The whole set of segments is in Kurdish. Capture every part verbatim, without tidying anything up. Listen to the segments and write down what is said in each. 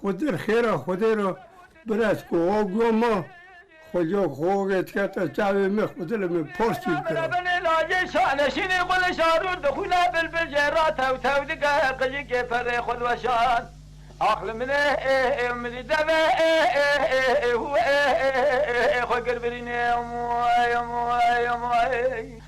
Xwedê xêra Xwedê re birez ku o guya ma, xwediya ku xwe dikete çavê me, Xwedê li me pars çî bikira. Benê lajê şaneşînê xwe li şarûr dixwîne bilbil jê re tew tew dike qijikê perê xwe diweşan. Aqli min ê, ê, ê, min deve, ê, ê, ê, ê, hu, ê, ê, ê, ê, ê, xwe gir birînê, em, em, em, em, ê.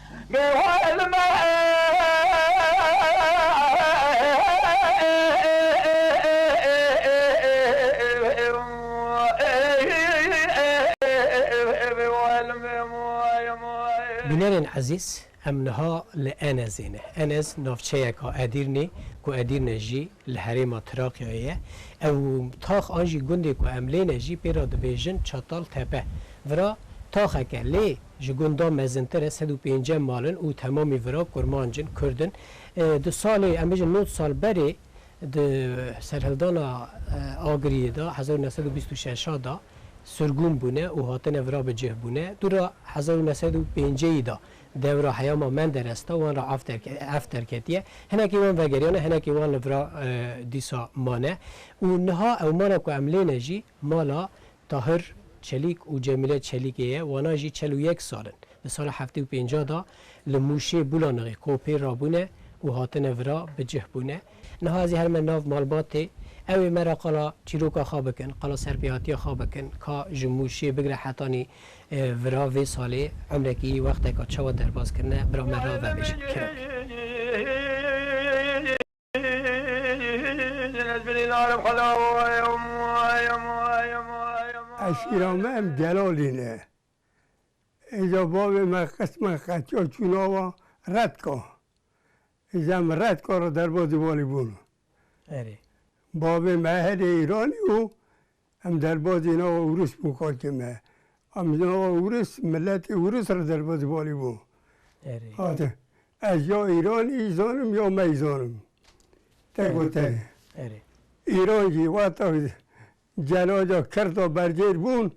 Bînerên ezîz, em niha li Enezê ne. Enez navçeyeka Edîrnê ku Edîrne jî li herêma Trakyayê ye. Ew tax an jî gundê ku em lê ne jî pê re dibêjin Çataltepe. Vira taxeke lê ji gunda mezintir e, sed û pêncî mal in û temamî vira kurmanc in, kurd in. E, di salê, em bêjin nod sal berê di serhildana, e, Agiriyê de, hezar û neh sed û bîst û şeş de sirgûn bûne û hatine vira bi cih bûne. Dûra hezar û neh sed û pêncî de dewra heyama Menderes de wan re af derke-, af derketiye. Hinekî wan vegeriyane, hinekî wan li vira, e, dîsa mane. Û niha ew mala ku em lê ne jî mala Tahir Çelîk û Cemîle Çelîkê ye. Wana jî çel û yek sal in. Di sala heftê û pêncî de li Mûşê Bulanixê ku pê rabûne û hatine vira bi cih bûne. Niha ez ê herime nav malbatê, ew ê me re qala çîroka xwe bikin, qala serpêhatiya xwe bikin, ka ji Mûşê bigire hetanî, e, vira vê salê, emrekî wexteka çawa derbas kirine, bira me re vebêjin. Kerem. Eşîra me em Gelalî ne. Îca bavê me qismen qetiya çûn ava Redka. Îca em Redka re derbazî valî bûn. Erê. Bavê me herê Îranî û em derbazî nava Ûris bûn xalkê me. Em ji nava Ûris, miletê Ûris re derbazî valî bûn. Erê. Hate. Ez ya Îranî zanim ya me zanim. Tek û Erê. tek. Erê. Îran jî wexta celaca Kirda berjêr bûn.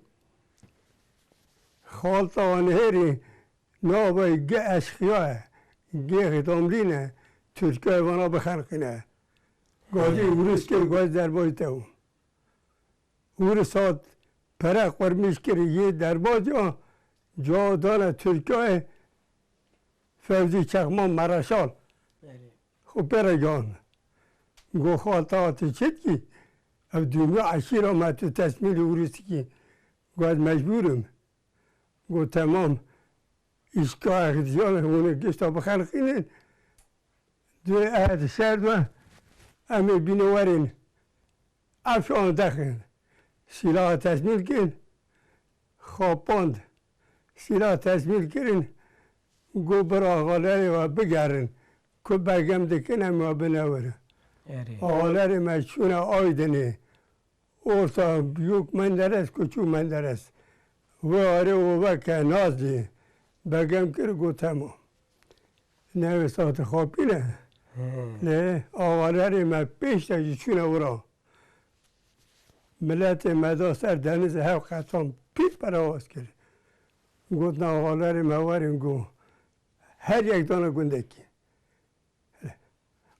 Xalta wan hêrî navê ge eşxiya ye, ge xidamlî ne, Tirkiye vana bixelqîne. Gazî Ewrus kir, gaz derbazî te bû. Ewrus hat pere qurmîş kir, yê derbazî a, ca dane Tirkiye, Fevzî Çexman Mereşal. Erê. Xwe pê re gihan. Go xalta, tu çi dikî? Ev dûmiya eşîra me, tu tesmîlî Ewrus dikî. Go ez mecbûr im. Go temam. Îşka exiziyan hûn ê gişta bixelqînin. Dê ehe di şer de em ê bîne werin. Ev şan dexin. Sîlaha tesmîl kin. Xapand. Sîlaha tesmîl kirin. Go bir axalerê we bigerin. Ku begem dikin em we bine wir. Erê. Axalerê me çûne Aydinê. Orta Büyük Menderes, Küçük Menderes. Ve are o veke Nazlı. Begem kir, go temam. Neve saate xapîne. He. Ne, ağalarê me pêş de jî çûne wira. Miletê me da ser denizê hev qetan pîl pere awaz kir. Gotin ağalarê me werin, go her yek dana gundekî.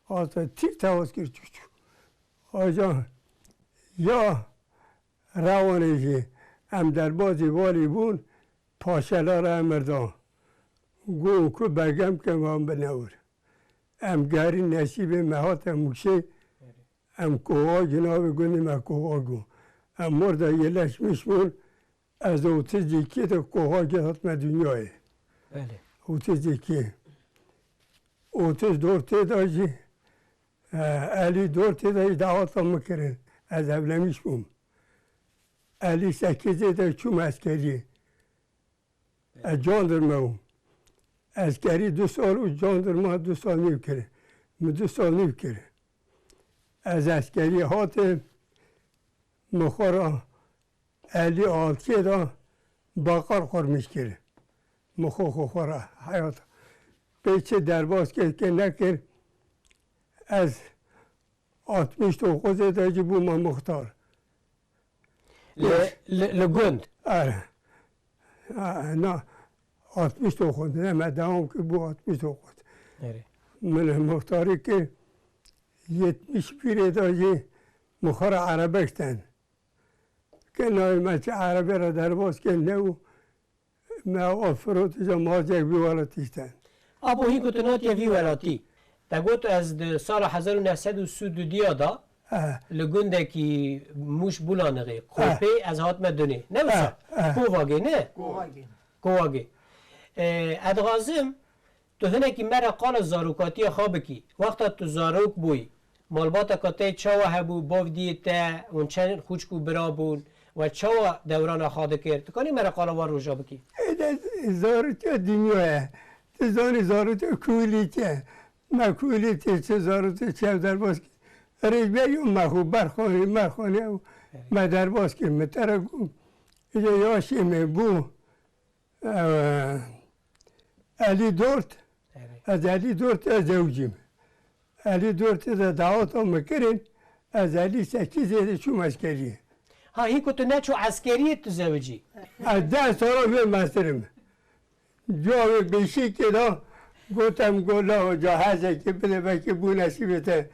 Asta tîr tewaz kir çû çû. Aja ya rewanê jî em derbazî valî bûn, paşela re emir da. Got ku begem ke van binewir. Em gerî nesîbê me hate Mûşê, Em Kovagî, navê gundê me Kovagî. Em orada yerleşmiş bûn. Ez otuz iki de Kovagî hatime dinyayê. Belê. Otuz iki. Otuz dört de jî, e, elli dört de jî daweta min kirin. Ez evlenmiş bûm. Elli sekizê de çûm eskeriyê. Ez jandarma bûm. Eskerî du sal û jandarma du sal nîv kir. Min du sal nîv kir. Ez eskerî hatim, min xwe re elli altiyê de baqar qurmîş kir. Min xwe, xwe, xwe re heyat. Pê çi derbas kir, kir nekir, ez altmış dokuzê de jî bûme muxtar. Li, li, li gund? Ere. Ha, na, altmış dokuz, ne, me dewam kir bû altmış dokuz. Erê. Min muxtarî kir, yetmiş birê de jî min xwe re erebek sten. Ke navê me çi erebê re derbas kir, ne û me ava firot, îca macek vî welatî sten. Abo hîn ku tu natiye vî welatî, te got, ez di sala hezar û neh sed û sî û du de Eh. li gundekî Mûş Bulanixê, Eh. Kopê, ez hatime dunê. Ne wisa? Eh, eh. Kovagê, ne? Kovagê. Kovagê. Eh, ez dixwazim tu hinekî me re qala zarokatiya xwe bikî. Wexta tu zarok bûyî, malbateka te çawa hebû, bav diyê te, hûn çend xwişk û bira bûn, we çawa dewrana xwe dikir? Tu kanî me re qala wan roja bikî? Ê de zarokê dinya ye. Tu zanî zarokê kulî çi ye. Me kulî tê çi zarokê çi ev derbas kir. Rêjberiyo me xwe berxanî, merxanî ew me derbas kir. Min te re got. Îca yaşê me bû. Ew, elî dört, Erê. ez elî dört de zewcîm. Elî dört de daweta min kirin, ez elî sekizê de çûm eskeriyê. Ha, hîn ku tu neçû eskeriyê tu zewicî? Ez deh sala vê mestirim. Cuwa wê beşîkê de gotem, got, "La hoca, hezekê bide, belkî bû nesîbê te."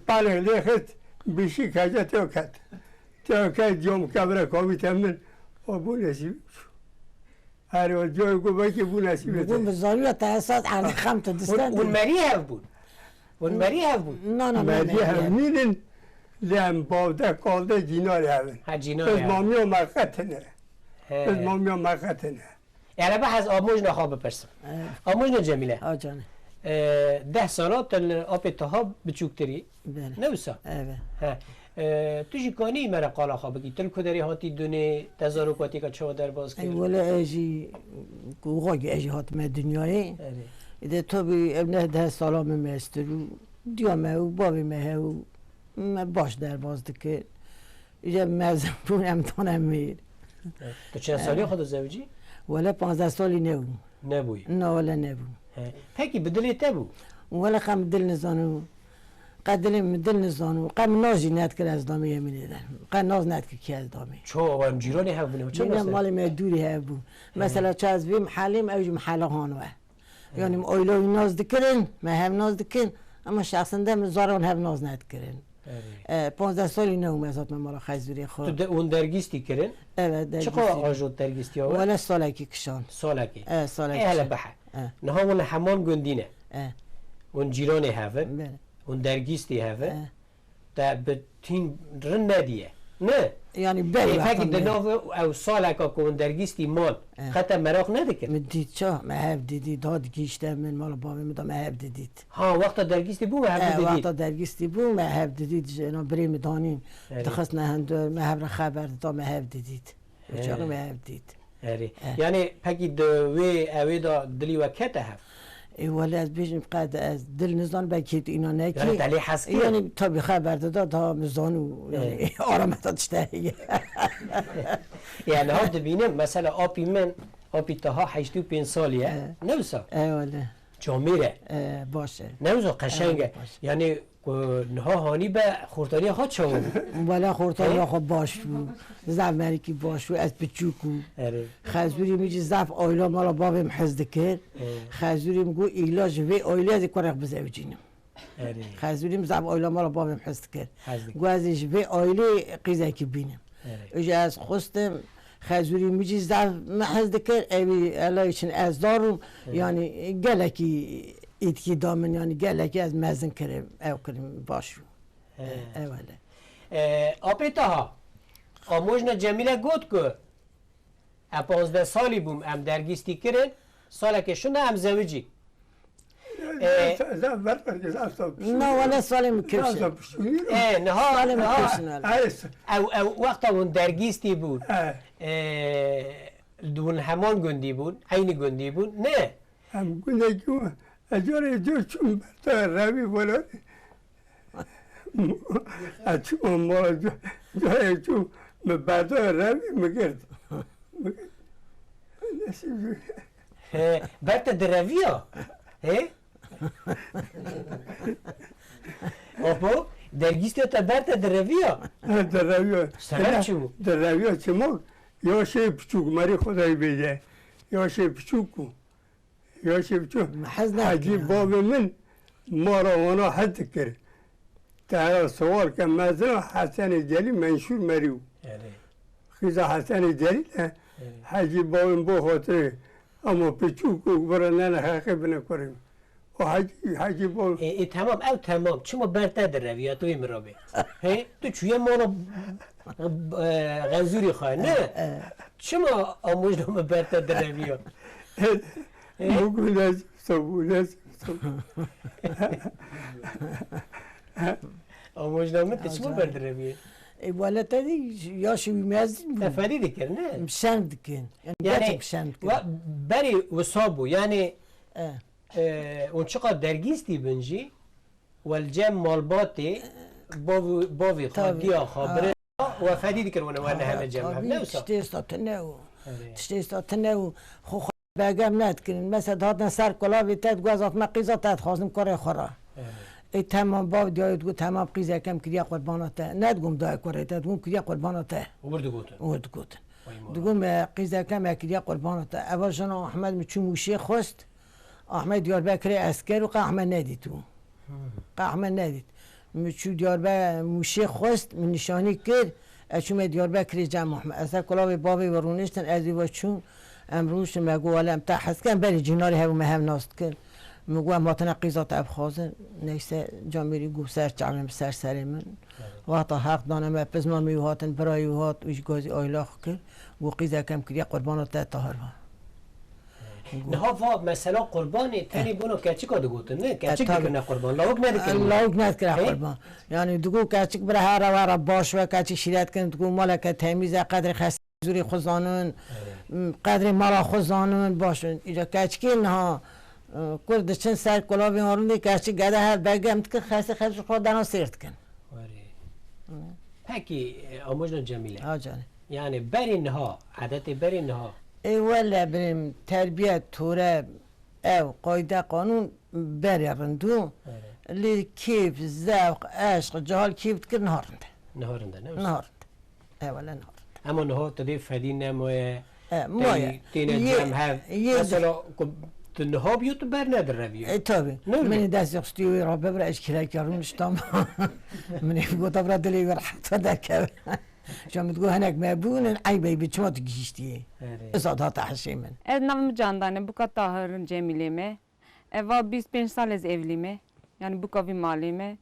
Palek lê xist, beşîk hece tê ket. Tê ket, cam kevre kavîte min, o bû nesîbê. Her o cuwa wê got, "Belkî bû nesîbê te." Bû bi zarûra te esas erdî xem tu Hûn, distendî. hûn merî hev bûn? Hûn merî hev bûn? Na, na, me Merî merî hev hev. nînin, lê em bavde kalde cînarê hev in. Ha, cînarê Biz hev. mamiya me qetine. He. Biz mamiya me qetine. Erebe ez amojna xwe bipirsim. Evet. Amojna Cemîle. Ha canê. Ee, deh sala te li apê Taha biçûktirî. Belê. Ne wisa? Evet. He. Ee, tu jî kanî me re qala xwe bikî. Tu li ku derê hatî dunê, te zarokatiyeka çawa derbas Ey, kir? wele ez jî, ku xwe ez jî hatime dinyayê. Erê. Ede tabi ev neh deh sala min mestir û diya me û bavê me hew û me baş derbas dikir. Îca mezin bûn, em dane mêr. Evet. Tu çend salî xwe dizewicî? Wele panzdeh salî nebû. Nebûyî? Na, wele nebû. He. Pekî bi dilê te bû? Wele qe min dil nizano. Qe dilê min dil nizano. Qe min nas jî nedikir ez damê yemînê de. Qe nas nedikir kî ez damê. Çawa em cîranê hev bûne? Çend Bîne nas e? malê me dûrî hev bû. He. Mesela çi ez vê mihelê me, ew jî mihela han we. Yanî me oyla wî nas dikirin, me hev nas dikin, ama şexsen de me zaran hev nas nedikirin. Erê. E, panzdeh salî ne û me zat me mala xezûrê xwe. Tu de, hûn dergîstî kirin? Evet, dergîstî. Çiqa ajot dergîstiya we? Wele salekî kişan. Salekî. E, salekî E, hele kişan. behe. E. Niha hûn li heman gundî ne. E. Hûn cîranê hev in. Belê. Hûn dergîstî hev in. E. Te bi tîn rind nediye. Ne? Yanî berî Ê, wextan pekî di ne. nav ew saleka ku hûn dergîstî man, Eh. qe te meraq nedikir? Min dît ça, me hev didît, da digihîşte min, mala bavê min da me hev didît. Ha, wexta dergîstî bû me hev Eh, didît. wexta dergîstî bû me hev didît, ji ena birê min danîn. Erê. Dixistine hundir, me hev re xeber dida, me hev didît. He. Uçaxê me hev dît. Erê. Eh. Yanî pekî di wê ewê de dilî we kete hev? Ê, wele ez bêjim qet ez dil nizan, belkî tu îna nekî. Yanî te lê hez kir? Yanî tabî xeber dida, daha min zanû, yanî Eh. arameta tişte heye. Yanî ha dibînim, mesela apî min, apî Taha heştê û pênc salî ye. Eh. Ne wisa? Eh, wele. Camêr e. Eh, baş e. Ne wisa qeşeng e. Eh, baş. Yanî ku niha hanî be xortariya xwe çawa bû? Wela xortariya He? xwe baş bû. Zaf merikî baş bû. Ez piçûk bû. Erê. Xezûrî min jî zaf ayla mala bavê min hez dikir. He. Xezûrî min got, îla ji vê aileyê ez ê kurek bizewicînim. Erê. Xezûrî min zaf ayla mala bavê min hez dikir. Hez dikir. Got, ez ê ji vê aileyê qîzekî bînim. Erê. Îja ez xwestim, xezûrî min jî zaf min hez dikir, ewî ela için ez dar bûm, Hı. yanî gelekî îtkî da min, yanî gelekî ez mezin kirim, ew kirim baş bû. He. Eyvallah. E, Apê Taha, Amojna Cemîle got ku e, panzdeh salî bûm, em dergîstî kirin, salekê şûnde em zewicî. E, Na, wele salê min kifşin. E, niha, Salê min niha, kifşin, wele. Ew, ew wexta hûn dergîstî bûn, e, hûn heman gundî bûn, eynî gundî bûn, ne? Em gundekî bûn. Ez carê car çûm berda revî welatê. Ez çûm mala ca-, carê çûm, min berda revî min girt. Min girt. He, ber te direviya? He? Apo, dergîstiya te ber te direviya? He, direviya. Sebep çi bû? Direviya çima? Yaşê piçûk, merî Xwedayê bêje. Yaşê piçûk bû. Yaşê biçûk. Hecî bavê min mala wana hez dikir. Tehra siwar ke mezin a Hesenê Celî menşûr merî bû. Erê. Xîza Hesenê Celî de Erê. Hecî bavê min bo xatirê. Ama piçûk û bira nene heqê bine kurê min. O hecî, hecî bavê Ê, ê, temam, ew temam. Çima ber te direviya, tu yê min re bê. He? Tu çûye mala, e, Xenzûrî xwe, ne? E, e. Çima Amojna min ber te direviya? He? Bû ku lez, sabû, lez, sabû. Amojna min te çima ber direviyê? E, wele te dî yaşê wî mezin bû. Te fedî dikir, ne? Şeng dikin. Yani, Yani, gerçek şeng dikin. we-, berî wisa bû. Yani, E. e, hûn çiqas dergîstî bin jî, we li cem malbatê, bav-, bavê xwe, Tabii. diya xwe, Ha. birê xwe, we fedî dikir, we ne Ha, hene cem hev. tabii, Ne wisa? Tiştê êsta tune û. Erê. Tiştê êsta tune û xwe xwe begem nedikirin. Mesela dihatin ser kulavê te, digot ez hatime qîza te dixwazim kurê xwe re. Erê. Ê, temam, bav diyayê digot, temam, qîzeke min kiriye qurbana te. Nedigot min dayê kurê te, digot min kiriye qurbana te. Wir digotin. Wir digotin. Vay mala. Digot min, e, qîzeke min kiriye qurbana te. Eva jina Ahmed min çû Mûşê xwest. Ahmed Diyarbekirê esker û qe Ahmed nedît û. Hmm. Qe Ahmed nedît. Min çû Diyarbe-, Mûşê xwest, min nîşanî kir, ez çûme Diyarbekirê cem Ahmed. Ez ser kulavê bavê we rûniştin, ez ê we çûm, em rûniştin, me got, wele em te hez dikin, em berî cînarê hev û me hev nas dikin. Min got, em hatine qîza te bixwazin. Neyse, camêrî got, ser çavê min, ser serê min. Evet. Wexta heq dane me, pizma min û hatin, birayê û hat, û ji gazî ayla xwe kir. Got, qîzeke min kiriye qurbana te Tahir va. Niha va mesela qurbanê tenê bona keçika digotin, ne? E, Keçik tabii. dikirine qurban, lawik nedikirine. E, lawik nedikire He? qurban. Yani digo keçik bira here were baş we, keçik şîret kin, digo maleke temîz e, qedrê xezûrê xwe zanin, Evet. m, qedrê mala xwe zanin, baş in. Îca keçikê niha, e, kur diçin ser kulavê arundê keçik gede her begem dikin, xesê xezûr xwe dana sêr dikin. Werê. Hı. Pekî, e, Amojna Cemîle. Ha canê. Yani berê niha, edetê berê niha. Ê wele birim, terbiyet, tore, ew, qayde, qanûn berê rind û Evet. lê kêf, zewq, eşq, cehal kêf dikir niha rind e. Niha rind e, ne wisa? Niha rind e. Ê wele niha rind e. Ema niha tu dê fedî nemaye, E, maye. tey-, têne Yê, cem hev. yê Mesela ku tu niha biyo, tu ber nedireviyê. E, tabii. Ne wisa? Min dest yox stüdyoyê ra bibra, ez kirek ya rûniştam. Min ê gota bira dilê wî rehet derkeve. Şa min digot, hinek me bûnin, eyb eyb e, çima tu gihîştiyê? Erê. Îsal dihate hişê min. Ez navê min Candan e, bûka Tahir Cemîlê me. Eva bîst pênc sal ez evlî me. Yani bûka vî malê me.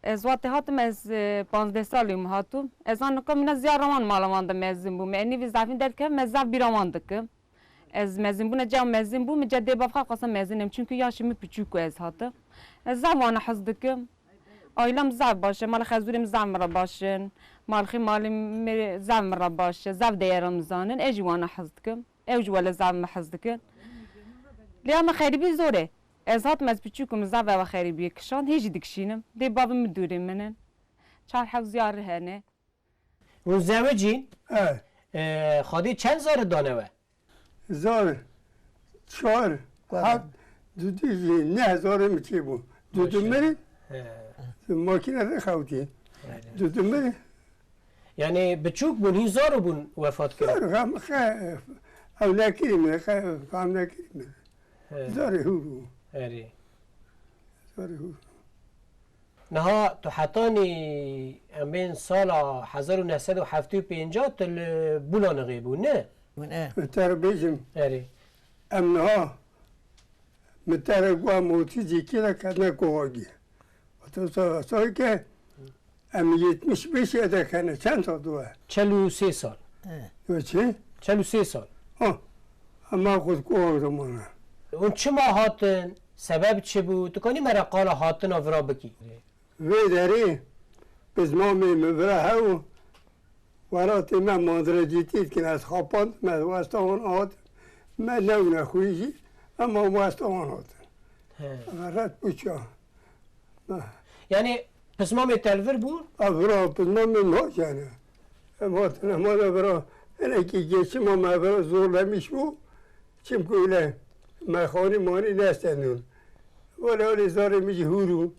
Ez wextê hatim, ez, e, panzdeh salî min hatim. Ez anika mîna ziya rewan mala wan de mezin bûm. Me enî vî zafîn derkeve, me zaf bîra wan dikim. Ez mezinbûne cem mezin bûm, min ce dê bav xwe xwestem mezin im, çunku yaşê min piçûk û ez hatim. Ez zaf wana hez dikim. Aîlem zaf baş e, mala xezûrê min zaf min re baş in. Malxê malê min zaf min re baş e, zaf deyera min zanin, ez jî wana hez dikim. Ew jî wele zaf min hez dikin. Lê ama xerîbî zor e. Ez hatim, ez piçûk im, min zaf ewa xerîbiyê kişand, hê jî dikişînim. Dê bavê min dûrê min in. Çar hew ziya rih hene. Hûn zewicîn? E. E, Xwedê çend zarê dane we? Zar, çar, Ku heft, dudu jî neh zarê min çêbû. Dudu Maşallah. mirin, He. makîne rê xewtî. He. Dudu mirin. Yani biçûk bûn, hîn zaro bûn wefat kirin? Zar, xem, xe, ew nekirî min, xe, xem nekirî min. He. Zarê hûr bû. Erê. Zarê hûr. Niha tu hetanî em bên sala hezar û neh sed û heftê û pênc tu li Bûlanixê bû, ne? Min e. Min te re bêjim. Erê. Em niha, min te re got, em otîzî kî re ketine Kohagî. Otîzî sa-, sayke Em yetmiş beş ye dekene, çend sal dû e? Çel û sê sal. He. Yo çi? Çel û sê sal. Ha. Ema xwe ku ew zamana. Hûn çima hatin? Sebeb çi bû? Tu kanî me re qala hatina vira bikî? Vê derê pizmamê min vira hew, welatê me mandrejîtî dikin, ez xapandim, ez westa wan hatim. Me newne xwî jî, ema westa wan hatin. He. Eme ret bû ça. Yanî pismamê te li vir bû? A vira pismamê me yani. Em hatine mala vira, hinekî geçima me vira zorlemîş bû. Çimkû wile me xanî manî nestendûn. Wele wele zarê min jî hûr bû.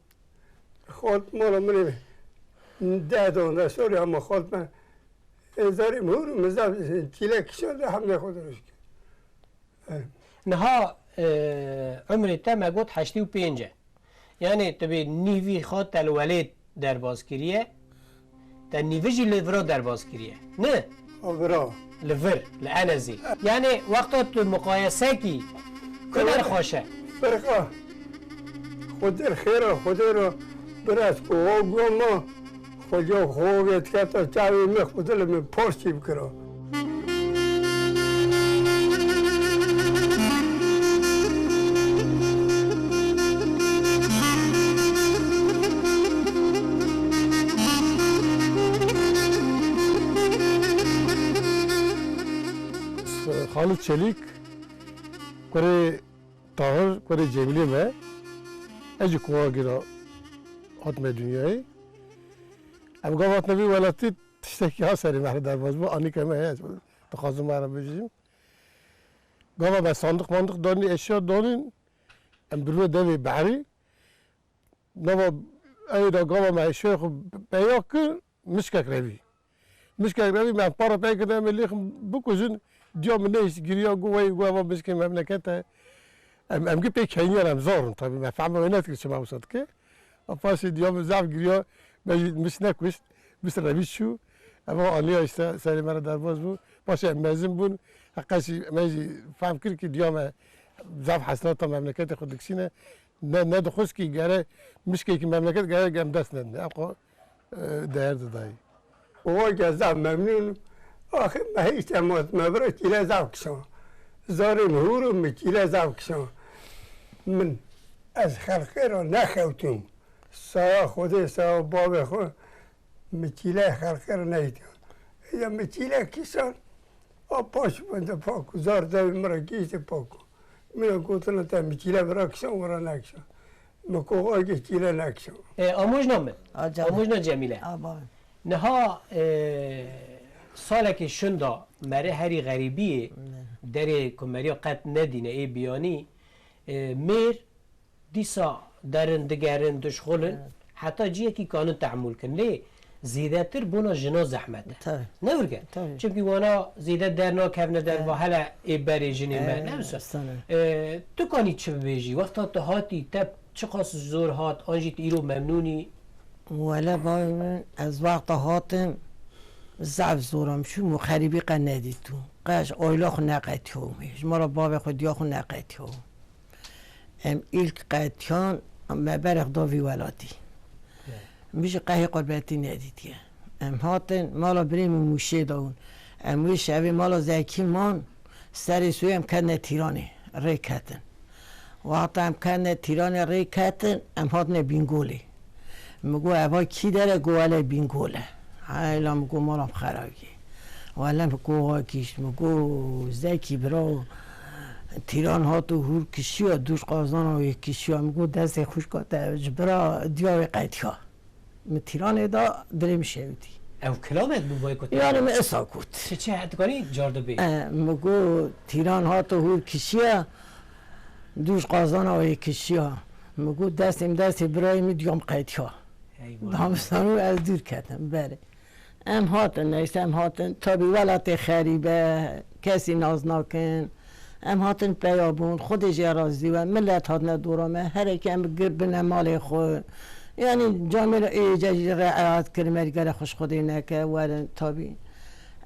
Xalt mala min ê deh danda sorê hema xalt me. Ê zarê min hûr bû, min zaf çîlek kişand, hemle xwe dirêj kir. Niha, e, umrê te me got heştê û pênc e. Yanê tu bê nîvî xwe te li welêt derbas kiriye, te nîvî jî li vira derbas kiriye. Ne? O vira. Li vir, li Enezê. Yanê wexta tu muqayesekî, kuder xweş e. Firqa. Xwedê xêra, Xwedê ra biraz ku o goma, Xwedê xwe dikete çavê min, Xwedê li min parsî bikira. Xalid Çelîk, kurê Tahir, kurê Cemîlê me. Ez jî Koxagî ra hatime dinyayê. Em gav hatine vî welatî, tiştekî ha serê me re derbas bû, anîke me heye, dixwazim me re bibêjim. Gava me sandiq mandiq danî, eşya danîn, em birûne devê behrî. Nava ewê de gava me eşyayê xwe peya kir, mişkek revî. Mişkek revî, me em para pey kirdin, em ê lêxin bikujin, diya min nehişt giriya, got, wey, got, eva mişkê memleket e. Em, em gi pê keyniyan, em zor in, tabî, me fehma wê nedikir çima wisa dike. A paşê diya min zaf giriya, me jî mişk nekuşt, mişk revî çû. Eva aniya işte serê me re derbas bû. Paşê em mezin bûn, heqe jî me jî fehm kir ki diya me zaf hesreta memleketê xwe dikişîne. Ne, ne dixwest ki gere mişkekî memleket gere em dest nedin. Ev xwe, e, değer didayî. Oxayê zaf memnûn im. Axir me hîç te me, me vira çîle zaf kişan. Zarê min hûr û min çîle zaf kişan. Min ez xelqê ra nexewtûm. Saya Xwedê, saya bavê xwe, min çîle xelqê ra neytî. Ya min çîle kişan, a paş bende paku, zar devê min ra gihîştê paku. Min gotina te min çîle vira kişan, wira nekişan. Min koxakê çîle nekişan. E, amojna min. A canım. Amojna Cemîle. A bavê. Niha, e, salekê şinda mere herî xerîbiyê, Ne. derê ku meriya qet nedîne ê biyanî, e, mêr dîsa derin, digerin, dişxulin, Evet. heta ciyekî kanin tehmûl kin. Lê zêdetir bona jina zehmet e. Tabii. Ne wurge? Tabii. Çimkî wana zêde dernakevne derva, Evet. hele ê berê jinê me. Evet, Ne wisa? sana. E, tu kanî çi bibêjî? Wexta tu hatî, te çiqas zor hat, an jî tu îro memnûn î? Wele bavê min, ez wexta hatim, zaf zor im, çûm û xerîbî qe nedîtû. Qe ji aîla xwe neqetiyawî, ji mala bavê xwe diya xwe neqetiyawî. Em îlk qetiyan me berê xwe da vî welatî. Min jî qehê qurbetî nedîtiye. Em hatin mala birê min Mûşê de bûn. Em wê şevê mala Zekî man, serê soyê em ketine Tîranê, rê ketin. Wexta em ketine Tîranê rê ketin, em hatine Bîngolê. Min got, "Eva kî der e?" Got, "Wele Bîngol e." Heyla min got, "Mala min xera bî." Wele min koxa kişt, min got, "Zekî bira, Tîran hat û hûr kişiya, dûj qazana wê kişiya." Min got, "Destê xwişka te ji bira diya wê qetiya." Min Tîranê da, dilê min şewitî. Ew kilamek bû vay ku te Yani min esa got. Çi, çi, tu kanî car dibê? E, min got, "Tîran hat û hûr kişiya, dûj qazana wê kişiya." Min got, "Destê min destê birayê min diyam qetiya." Eyvah. Damistano ez dûr ketim, belê. Em hatin, neyse em hatin. Tabî welatê xerîb e, kesî nas nakin. Em hatin peya bûn, Xwedê jê razî we. Milet hatine dora me. Herekî em gir bine malê xwe. Yanî camêra êce jî re'ayet kirin, me gere xweş Xwedê neke, werin tabî.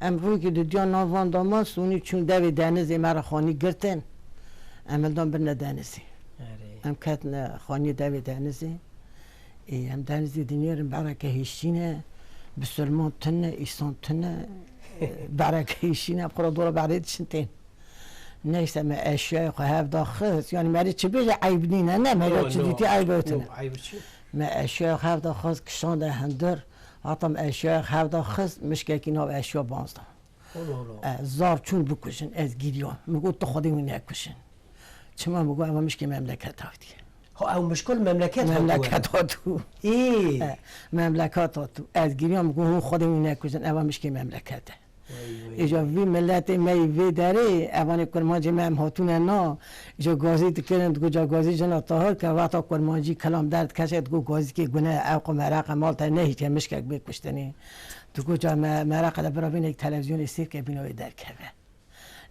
Em rûkî di diya nav van daman, sûnî çûn devê denizê me re xanî girtin. Em hildan birine denizê. Erê. Em ketine xanî devê denizê. Ê, em denizê dinêrin bereke hêşîne, bisilman tune, îsan tune, e, bereke hêşîne, em xwe re dora berê diçin tên. Neyse, me eşyayê xwe hevda xist, yanî merê çi bêje eyb nîne, ne, merê Yo, çi no, dîtî eyb no, tune. Eyb çi? Me eşyayê xwe hevda xist, kişande hundir, hata me eşyayê xwe hevda xist, mişkekî nav eşya banzda. Allah Allah. E, zar çûn bikujin, ez giriyam. Min got, tu Xwedê wî nekujin. Çima? Min got, eva mişkê memleketa wî dî. Ha, ew mişko li memleket hatibû. Memleketa tu. Ê. E, memleketa tu. Ez giriyam, min got, hûn Xwedê wî nekujin, eva mişkê memleket e. Vay, vay, Îja vay. Vî miletê me yî vê derê, evanê kurmancê me em hatûne na, îja gazî dikirin, digot, ca gazî jina Tahir ke, wexta kurmancî kilam derdikeşe, digot, gazîkê gune, ew qo meraqe mal te nehîçe, mişkek bê kuştinê. Digot, ca me-, meraqe de bira vênekî televîzyonê sêr ke bîna wê derkeve.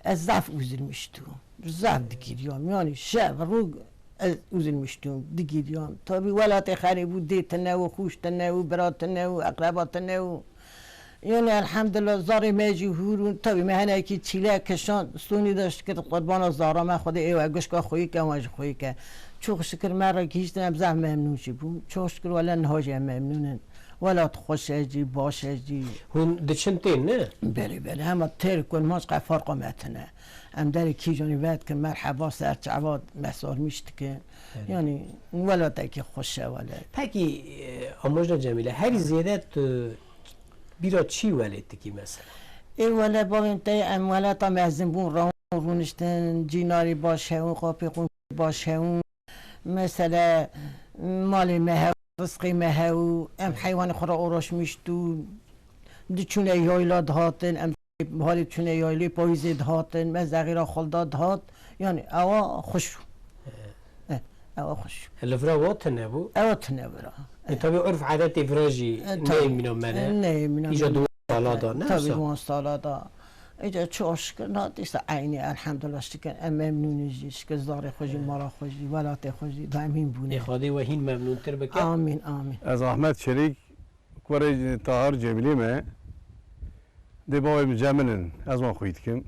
Ez zaf üzülmüştüm. Zaf digiriyam. Yani şev, rû ez üzülmüştüm, digiriyam. Tabii welatê xerîb bû, dê tune û xûş tune û bira tune û eqreba tune û. Yani elhamdülillah zarê me jî hûr û tabii me henekî çîle kişan, sonî de şikir qurbana zara me, Xwedê ê we gişka xweyî ke, wan jî xweyî ke. Çok şükür me re gihîştin, em zaf memnûn jî bûn. Çok şükür wele niha jî em memnûn in. Welat xweş e jî, baş e jî. Hûn diçin tên, ne? Belê, belê. Hema têr kurmanc qe farqa me tune. Em derê kîjanî vedikin, merheba, serçava me sarmîş dikin. Belê. Yanî welatekî xweş e wele. Pekî, e, Amojna Cemîle, herî zêde tu bîra çi welêt dikî mesela? Ê wele bavên te em welata mezin bûn, rawon rûniştin, cînarî baş hewin, qapê qûn baş hewin. Mesele, malê me hew, rizqê me hew, em heywanê xwe re uğraşmîştû, diçûne yayla dihatin, em halê diçûne yaylê payîzê dihatin, me zexîra xwe da dihat, yani ewa xweş bû. He. Eh, ewa xweş bû. Li vira wa tune bû? Ewa tune vira. E, tabii urf adetê vira jî E, tabii. neyê mîna me ne? E, neyê mîna Îja me ne? di wan sala da, ne Tabii wisa? di wan sala da. Îca çok şükür, na dîsa eynî, elhamdülillah, şükür, em memnûn in jî, şükür zarê xwe jî, Evet. mala xwe jî, welatê xwe jî, daîm hîn bûne. Ê Xwedê we hîn memnûntir bike. Amîn, amîn. Ez Ahmet Çelik, kurê Tahir Cemîlê me. Dê bavê min Cemil in, ez wan xwî dikim.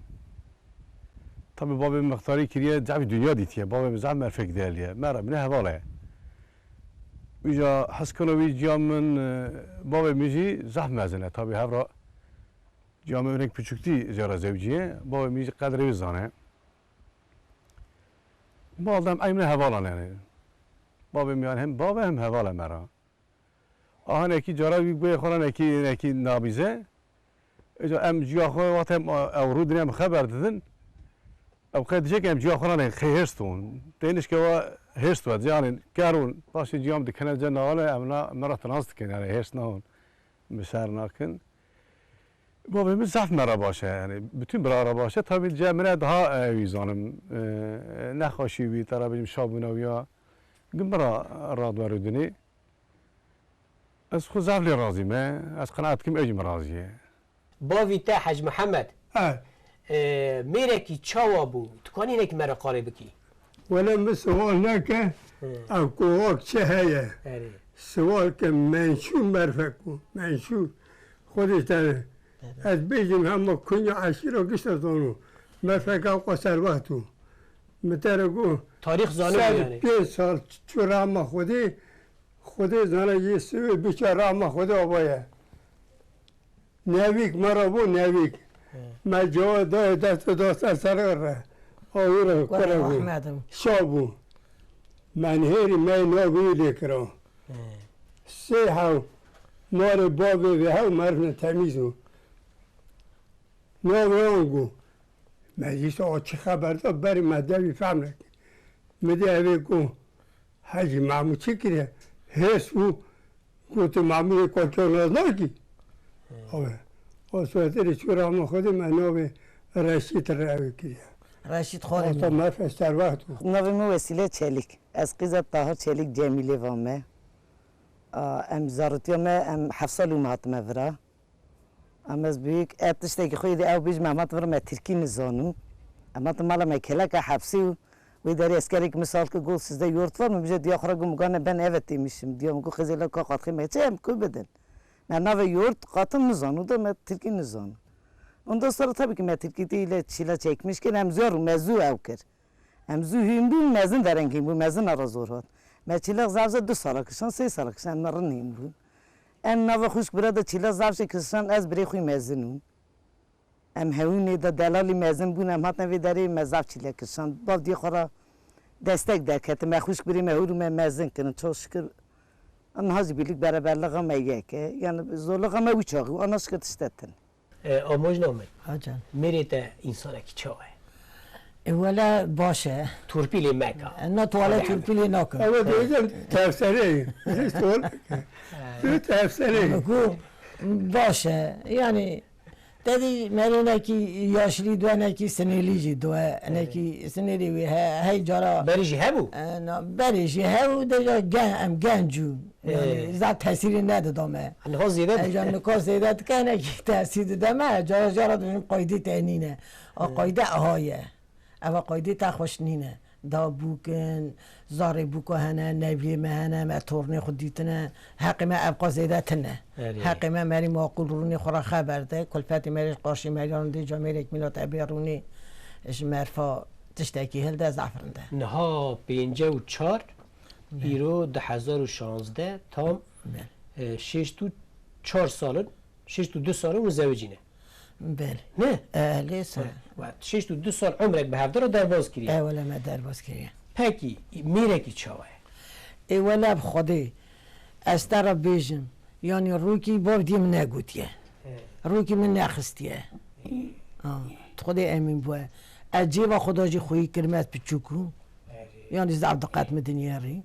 Tabi bavê min mixtarî kiriye, cevî dinya dîtiye, bavê min zaf merfek değerliye. Me re bine heval e. Îca heskana wî ciya min, e, bavê min jî zaf mezin e. Tabi hevra Ciya min hinek piçûktî jê re zewcîye, bavê min jî qedrê wî zane. Bal dem eymne hevalan yani. Bavê min yani hem bav e hem heval e me re. A hinekî cara wî guhê xwe re nekî, nekî nabîze. Îca em ciya xwe wextê em ew rû dinê em xeber didin. Ew qey dije ke em ciya xwe re ne, qey hêrs dibûn. Tênişke we hêrs we, yani kerûn. Paşê ciya min dikene ce navale, em na, me re tinas dikin, yani hêrs nabin. Bi ser nakin. Bavê min zaf me re baş e, yani bütün bira re baş e. Tabii cem min e daha, e, wî zanim, e, nexweşî wî, te re bêjim şabûna wî ya. Gin bira radwer û dinê. Ez xwe zaf lê razî me. Ez qenaet kim ê jî min razî ye. Bavî te Hec Mihemed, He. e, mêrekî çawa bû? Tu kanî hinekî me re qarê bikî? Wele min siwal neke, Hı. ev kovak çi heye? Erê. Siwal ke menşûr merfek bû, menşûr. Xwedê te, Evet. ez bêjim hema kunya eşîra gişta zano. Merfeka xwe serwext bû. Min te re got, Tarîx zanî ser yani. pênc sal çû rehma Xwedê, Xwedê zane yê sivê biçe rehma Xwedê ava ye. Nevîk me re bû, nevîk. He. Me cewab dayê dest û da ser serê re. Awî re Kurê kure bû. Ehmed im. Şa bû. Menhêrî me navê wî lê kira. He. Sê hew marê bavê vê hew merivne temîz bû. Navê wan got. Me jî îşte o çi xeber da berî me devî fehm nekir. Min dê evê got. Hecî Mahmûd çi kiriye? Hêrs bû. Gotu Mahmûdê Kokyo nas nakî? Awe. O soeterê çû rama Xwedê me navê Reşîd re ew kiriye. Reşîd xalê Hata min. Merf ez serwext bû. Navê min Wesîle Çelîk. Ez qîza Tahir Çelîk Cemîlê va me. A, em zarûtiya me, em heft sal û me hatime vira. Em ez büyük, e, tiştekî xwe yê dî ew bêjim, em hatin vir me tirkî nizanin. Em hatin mala me keleka hepsî û wê derê eskerek min sal kir, got, "Sizde yoğurt var mı?" Min bije diya xwe re got, "Mugane ben evet demişim." Diya min got, "Xêzê le ka qatxê me çi em ku bidin." Me navê yoğurt qatin nizan û de me tirkî nizan. Ondan sonra tabii ki me tirkî dî ile çile çekmiş kir, em zor, me zû ew kir. Em zû hîn bûn, mezin derengîn bû, mezin ara zor hat. Me çîlek zaf zaf du sala kişan, sê sala kişan, em rind bûn. Em nava xwişk bira de çîlek zaf jî kişan, ez birê xwî mezin bûm. Em hewînê de delalî mezin bûn, em hatine vê derê me zaf çîlek kişan. Bav diyê xwe re destek derketin, me xwişk birê me hûr û me mezin kirin, çok şükür. Em niha jî birlik bereberlixa me yek e. Yani zorluxa me wî çaxî, ana şikir tiştetin. E, Amojna min. Ha can. Mêrê te însanekî çawa ye? E, wele baş e. Turpîlê meka. E, na tu wele Hadi, hadi. Turpîlê nakin. Ew dibêjin tevserê. Zî sor. Tu tevserê. Ku baş e. Yani, te dî merênekî yaşlî, duenekî sinêlî jî due. Enekî sinêlî wî he, hey cara. Berî jî hebû? E, na, berî jî hebû, de ya gen, em genc û. Yani, Ee. Zaf tesîrê nedida me. Niha zêde Ev dike. Jan nika zêde dike, hinekî tesîr dide me. Cara cara dibêjim qaydê te nîne. A Ee. Qayde aha ye. Eva qaydê te xweş nîne. Da bûk in, zarê bûka hene, neviyê me hene, me tornê xwe dîtine. Heqê me evqa zêde tine. Erê. Heqê me merî maqûl rûnê xwe re xeber de. Kulfetê me rê qarşî me yan dê camêrek mîna te bê rûnê. Ji merfa tiştekî hilde zaf rinde. Niha pêncî û çar Belê. Îro du hezar û şazdeh tam, Belê. E, şêst û çar sal in, şêst û du sal in û zewicî ne. Belê. Ne? E, lê se. E, we şêst û du sal umrek bi hevdira derbas kiriye. E, wele me derbas kiriye. Pekî, mêrekî çawa ye? E, wele bi Xwedê, ez te re bêjim, yanî rûkî bav dî min negotiye. E. Rûkî min nexistiye. E. Ha, tu Xwedê emîn bûye. Ez cêva xwe da jî xweyî kirim, ez piçûk bûm. E. Yanî zaf diqet min dinêrî.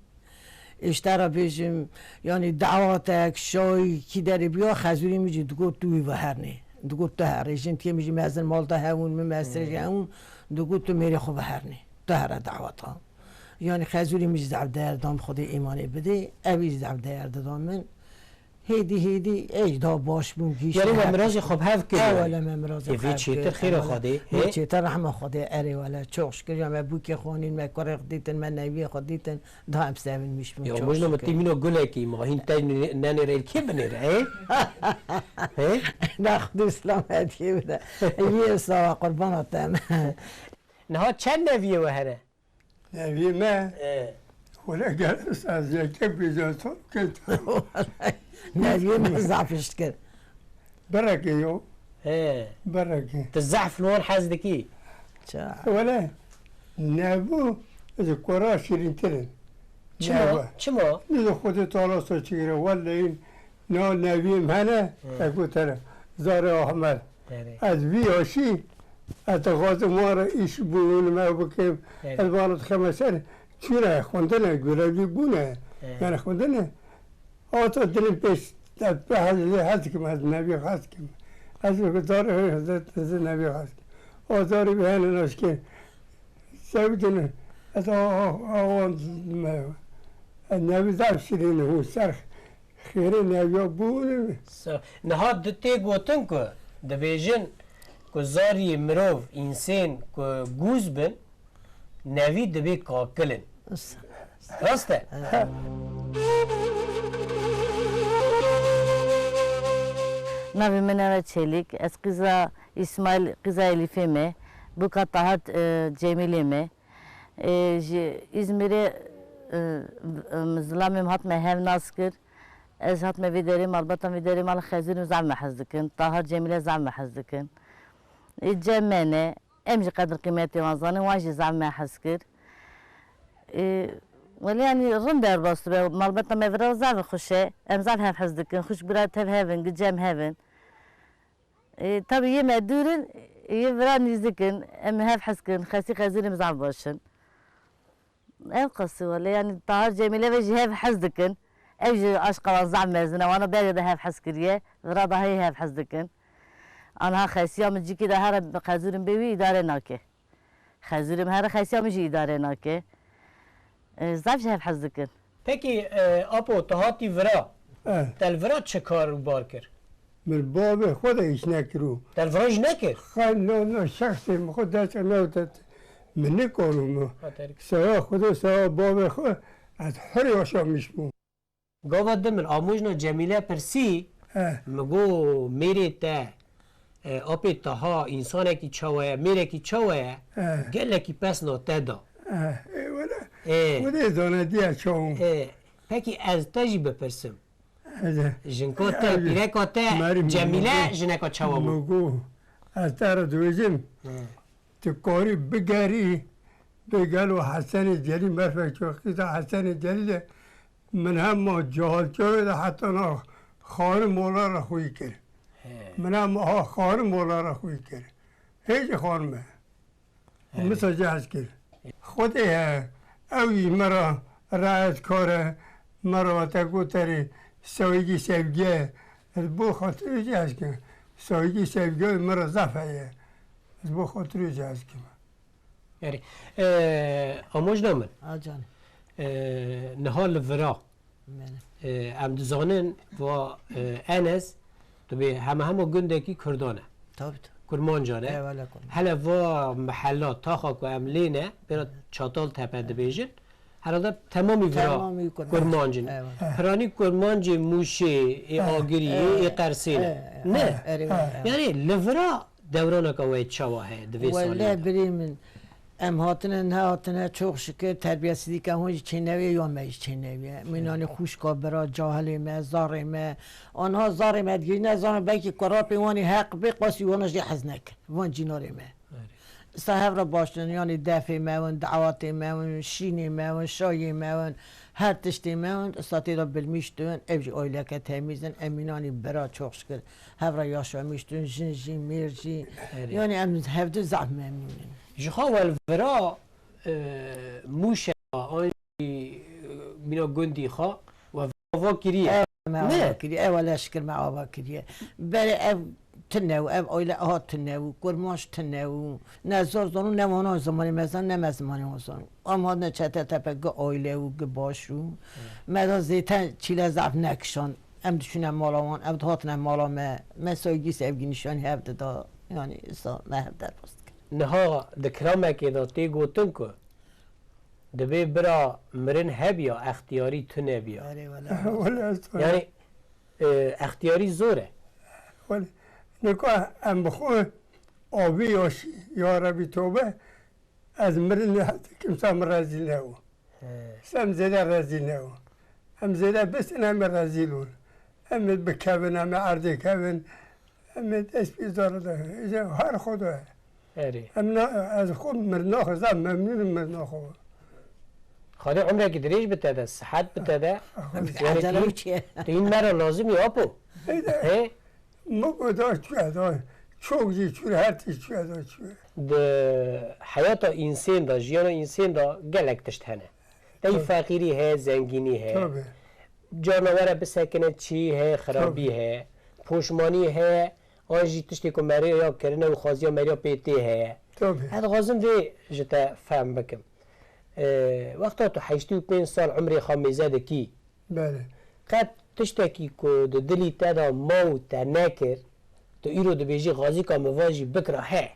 Îşte re bêjim, yanî dawatek, şayî, kî derê biya, xezûrê min jî digot, tu wî vehernê. Digot, tu herê. Jintiyê min jî mezin mal de hewûn, min mesrê jî hewûn. Digot, tu mêrê xwe vehernê. Tu here dawata. Yanî xezûrê min jî zaf değer da min, Xwedê îmanê bidê. Ew jî zaf değer dida min. Hêdî hêdî ê jî da baş bûm, gihîştim. Yanî we mirazê xwe bi hev kir. Ew wele me mirazê xwe bi hev kir. Ê vê çêtir xêra Xwedê, hê? Vê çêtir rehma Xwedê, erê wele. Çok şükür ya me bûkê xwe anîn, me kurê xwe dîtin, me neviyê xwe dîtin. Daha em sevinmiş bûn. Ya, çok şükür. Mujna min tîmîna gulekî ma hîn te ne-, nenêre kê binêre, ê? Hê? Da Xwedê selametiyê bide. Yê sawa qurbana te me. Niha çend neviyê we hene? Neviyê me. Ê. Wele gel ez yeke bêjim sor kê. Neviyê me zaf hişt kir. Birekê yo. Ê. Birekê. Tu zehf li wan hez dikî? Ça? Wele nebû, ji kora şirîntir in. Çima? Nebe. Çima? Nizî Xwedê Teala so çigire, wellehî na neviyê me hene, Hı. Te gotere, Zarê Ahmed. Erê. Ez vî yaşî, ez dixwazim wan re îş bûnime bikim. Erê. Ez wan re dixeme ser, çûne xwendine, görevlî bûne. Erê. Yani xwendine. Ata dilin pêş, ez pê hez, hez dikim, ez nevî hez dikim. Ez zarê Hezret, ez nevî hez dikim. O zarê bi hene naşkin. Sewdine. Ez a, a, a, wan me. Ez nevî zaf şirîn hûn ser. Xêrê neviya bûne. Sa-, niha di tê gotin ku dibêjin ku zarî mirov, însên ku gûz bin, nevî dibê kakil in. Sa-, Rast e? Navê min Neve Çelîk, ez qîza Îsmaîl, qîza Elîfê me, bûka Taha, e, Cemîlê me. Ê, ji Îzmîrê, e, e, zilamê min hat me hev nas kir. Ez hat me vê derê malbatan, vê derê mala Xezûrî zaf me hez dikin. Taha Cemîle zaf me hez dikin. Ê, cem me ne. Em jî qedir qîmetê wan zanin, wan jî zaf me hez kir. Ê, welê yanî rind derbas dibe. Malbata me vira zaf xweş e. Em zaf hev hez dikin. Xwişk bira tev hev in, gi cem hev in. Ê, tabî yê me dûr in, yê vira nîzik in. Em hev hez kirin, Xesî Xezûrê min zaf baş in. Ev qasî wele, yanî Tahar Cemîle ve jî hev hez dikin. Ev jî aşqa wan zaf mezin e, wana berê de hev hez kiriye, vira daha yê hev hez dikin. Anha Xesiya min cîkî de here Xezûrê min bê wî îdare nake. Xezûrê min here Xesiya min jî îdare nake. E, zaf ji hev hez dikin. Pekî, e, Apo, tu hatî vira. Eh. Te li vira çi kar û bar kir? Min bavê xwe de îş nekirû. Te li vira jî nekir? Xwe no, no, şexsê min xwe dest ew te, min nikarû min. Ha, terk. Sewa xwe de, sewa bavê xwe, ez hurê yaşamîş bûm. Gava din min amojna Cemîle pirsî, Eh. min got, mêrê te, e, apê Taha, însanekî çawa ye, mêrekî çawa ye, Eh. gelekî pesna te da. Eh, ê wele, Ê. Xwedê zane diya çaw. Ê. Pekî ez te jî bipirsim. Jinko te, pîreka te Cemîle jineka çawa bû? Min got, ez te re dibêjim, tu karî bigerî, bê gelo Hesenê Celî, merfek ço qîza Hesenê Celî de, min hema Cehalçoyê de heta na xanim ola re xwî kir. He. Min hema ha xanim ola re xwî kir. Hê jî xanime. Min sacî hez kir. Xwedê he, ew jî me re riayetkar e, me re te goterê saygî sevgiye. Ez bo xatirê jî hez kim. Saygî sevgiye me re zaf heye. Ez bo xatirê jî hez kim. Erê, e, amojna min. Ha can. E, niha li vira. Bele. E, em dizanin va, e, Enes, tu bê hema hema gundekî Kurdan e. Tabii, tabii. Kurmancan e. Eyvallah, Kurman. Hele va mehella, taxa ku em lê ne, bêra Çataltepe dibêjin. Herhalde temamî vira Kurmancin. Eyvallah. Piranî Kurmancê Mûşê, ê Agiriyê, ê Qersê ne. Ne? Erê, erê. Yani li vira dewraneke we çawa heye di vê salî de? Wele birê min, em hatine, nehatine, çok şükür, terbiyesizlîka hûn jî çênewê ya me jî çênewê. Mînanê xwişka, bira, cahilê me, zarê me. Anha zarê me digihîne, zarim belkî kurapê wan ê heq bê, qasî wana jî hez nekin. Van cînarê me. Erê. Îsa hev re baş in, yanî defê me win, dawatê me win, şînê me win, şayê me win, her tiştê me win, îsa tê de bilmîş dibin, ev jî aîleke temîz in, em mînanî bira, çok şükür, hev re yaşamîş dibin, jin jî, mêr jî. Erê. Yanî em hevdu zaf memnûn in. Ji xwe we li vira, e, Mûşe an jî, e, mîna gundî xwe we ava kiriye. Ev me ava kiriye, ew hele şikir me ava kiriye. Berê ev tune û ev aile aha tune û kurmanc tune û ne zor zanû ne wana zimanê me zan ne me zimanê wan zanû. Em hatine Çetetepe gi aile û gi baş û me da zêde çîle zaf nekişan. Em diçûne mala wan, ev dihatine mala me, me saygî sevgî nîşanî hev dida. Yanî îsa me hev derbas dikir. Niha di kilamekê de tê gotin ku Dibê bira mirin hebiya, extiyarî tune biya. Erê wele. Wele ez Yani, e, extiyarî zor e. Wele. Nika em bi xwe avî ya şî, ya Rebî tobe, ez mirin ne heta kimsa min rezîl nebû. He. Sem zêde rezîl nebû. Em zêde bistin em ê rezîl bûn. Em ê bikevin, em ê erdê kevin. Em ê dest pê zor de. Îja her xwe de. Erê. Em na, ez xwe mirina xwe zaf memnûn im mirina xwe. Xwedê umrekî dirêj bi te de, sihet bi te de. Em Yani ecele tu, wî çi ye? Tu hîn me re lazim î apo. Eyde. He? Min got da çûye da. Çok jî çûye, her tişt çûye da çûye. Di heyata însên de, jiyana însên de gelek tişt hene. Tey Tabii. feqîrî heye, zengînî heye. Tabii. Carna were bisekine çî heye, xirabî Tabii. heye. Poşmanî heye, an jî tiştê ku meriya ya kirine û xwaziya meriya pê tê heye. Tabii. Ez dixwazim vê ji te fehm bikim. Ee, wexta tu heştê û pênc sal umrê xwe mêze dikî, Belê. qet tiştekî ku di dilî te de ma û te nekir, tu îro dibêjî, xwazîka min va jî bikira, he?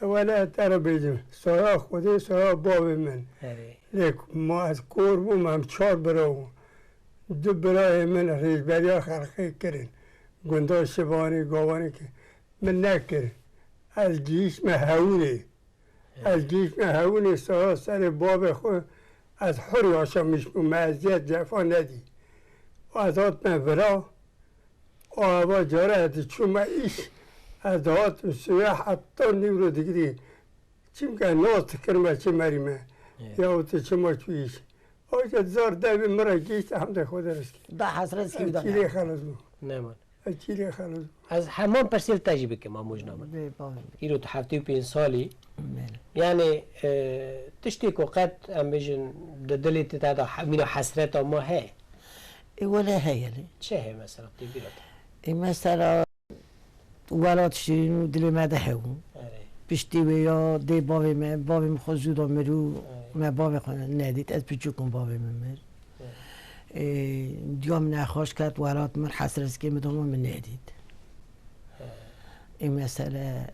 Wele te re bêjim, saya Xwedê, saya bavê min. Erê. Lê ma ez kor bûm, em çar bira bûn. Du birayê min rêveberiya xelkê kirin. Gunda Şivanê, Gavanê ki min nekir. Ez gihîştme Hewûnê. Ez gihîştme Hewûnê, saya serê bavê xwe, ez hur yaşamîş bûm, me eziyet cefa nedî. Ez hatme vira, û eva cara ez diçûme îş, ez dihatim sibe heta nîvro digirî. Çimke nas dikirme çi merîme. Evet. Ya tu çima çû îş? Oca zar devê min re gihîşt, hemdê Xwedê rizkî. Da hesret kî da. Çîlê xelas bû. Neman. Çîlê xelas bû. Ez heman pirsê li te jî bikim, a mojna min. Bê, bavê. Îro tu heftê û pênc salî. Bele. Yani, e, tiştê ku qet em bêjin di dilê te de he-, mîna hesreta ma heye? E, wele heye lê. Çi heye mesela, tê bîra te? E, mesela, welat şirîn û dilê me de hebû. Erê. Piştî wê ya dê bavê me, bavê min xwe zû da mirû, Erê. me bavê xwe nedît. Ez piçûk im, bavê min mir. Erê. Ê, diya min nexweş ket, welat mir, hesreskê min dama min nedît. Erê. Ê mesele,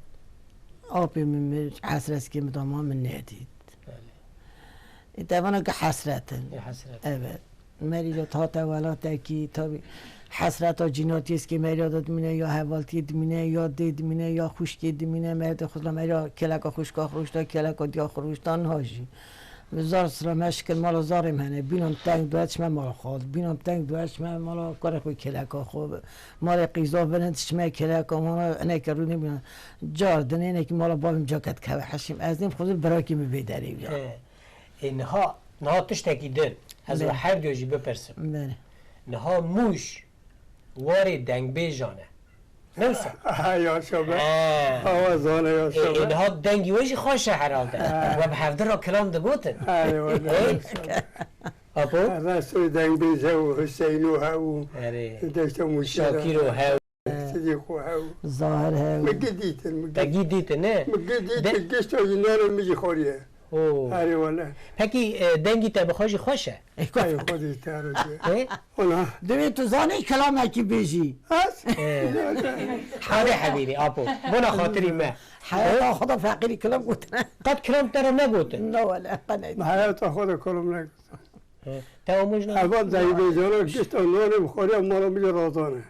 apê min mir, hesreskê min dama min nedît. Erê. Ê, devana ki hesret in. Ê, hesret. Evet. Merî ya hate welatekî, tabî hesreta cînatiyê eskê merî ya da dimîne, ya hevaltiyê dimîne, ya dê dimîne, ya xwişkê dimîne, merî de xwe da merî ya kêleka xwişka xwe rûşta, kêleka diya xwe rûşta, niha jî. Zar silam, heşkir mala zarê me hene. Bînan teng dua çime mala xwe. Bînan teng dua çime mala kurê xwe, kêleka xwe. Malê qîza binin çime kêleka mala, eneke rûnê bînan. Car din enekî mala bavê min caket keve heşîm. Ez nêm xwezir birakî min vê derê biya. He. Ê, niha, niha tiştekî din. Ez Bele. Wa her diyo jî bipirsim. Bele. Niha Mûş warê dengbêjan e. Ne wisa? Ha, yaşa be. He. Awa zane yaşa Ê, be. Ê, niha dengî we jî xweş e herhalde. He. We bi hevdira kilam digotin. Erê, wele Ê? Yaşa be. Apo? Resul dengbêj hew, Hüseyno hew. Erê. Deşta Mûşê Şakîro hew. Sidîqo hew. Zahir hew. Mi gidîtin, mi Te gid-, gî dîtin, ne? Mi gidîtin, De- gişta jî nere mi jî xoriye. Oo. Erê wele. Pekî, e, dengî te bi xwe jî xweş e? Ey, xwe Ay, xwe dî te ro jî. Ê? Ona. Divê tu zanî kilamekî bêjî. Ez? Ê. Hadi hebîrî, apo. Bona xatirî me. Heyata xwe da feqîrî kilam gotine. Qet kilam te re negotin? Ne wele, qe ne. Mi heyata xwe da kilam negotin. Ê. Te omoj ne? Eva dengbêjana gişta nonê bi xoriya mala mi jî razane.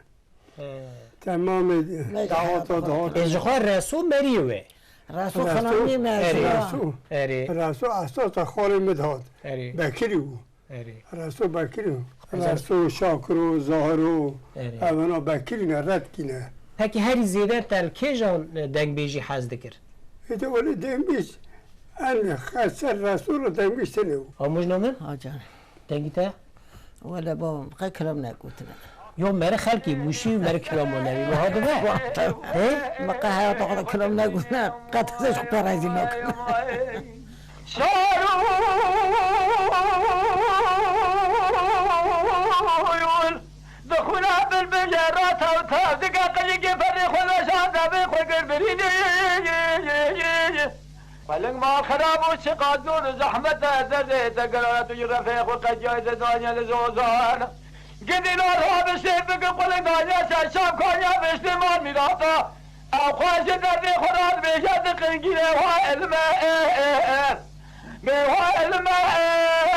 He. Temamê Ne dawata jî dawata. Ê, ji xwe Reso meriyê wê. Reso Reso, xananî me Erê. Reso. Erê. Reso esasa xalê min dihat. Erê. Bekirî bû. Erê. Reso Bekirî bû. Reso Şakiro, Zahiro, Erê. Evena Bekirî ne, Redkî ne. Pekî herî zêde te li kêjan, e, dengbêjî hez dikir? Ê de wele dengbêj, en xeser Reso re dengbêj tine bû. Amoj namin? Ha can. Dengî te? Wele baba, min qe kilam negotine. Yo, meri xelkî Mûşî, meri kilam o nevî. Wiha dibe? He? Min qe heyata xwe de kilam negotine. Qe te xwe pê rezîl nakim. Şarû yol, dixuna bilbil ra tew tew, dike qilîkê perê xwe veşan, devê xwe gir birînî. Xwe ling mal xirab û çiqas zor û zehmet e, derdê te gerara tu ji refê xwe qediyayê te daniye li zozan. Gidî nor ha bi şêf biki quling daniye ser şam kaniye biştê mal mîrata. Ew xwe ji derdê xwe radibêje di qingîrê xwe ilme e, e, e. Bê xwe ilme e, e, e,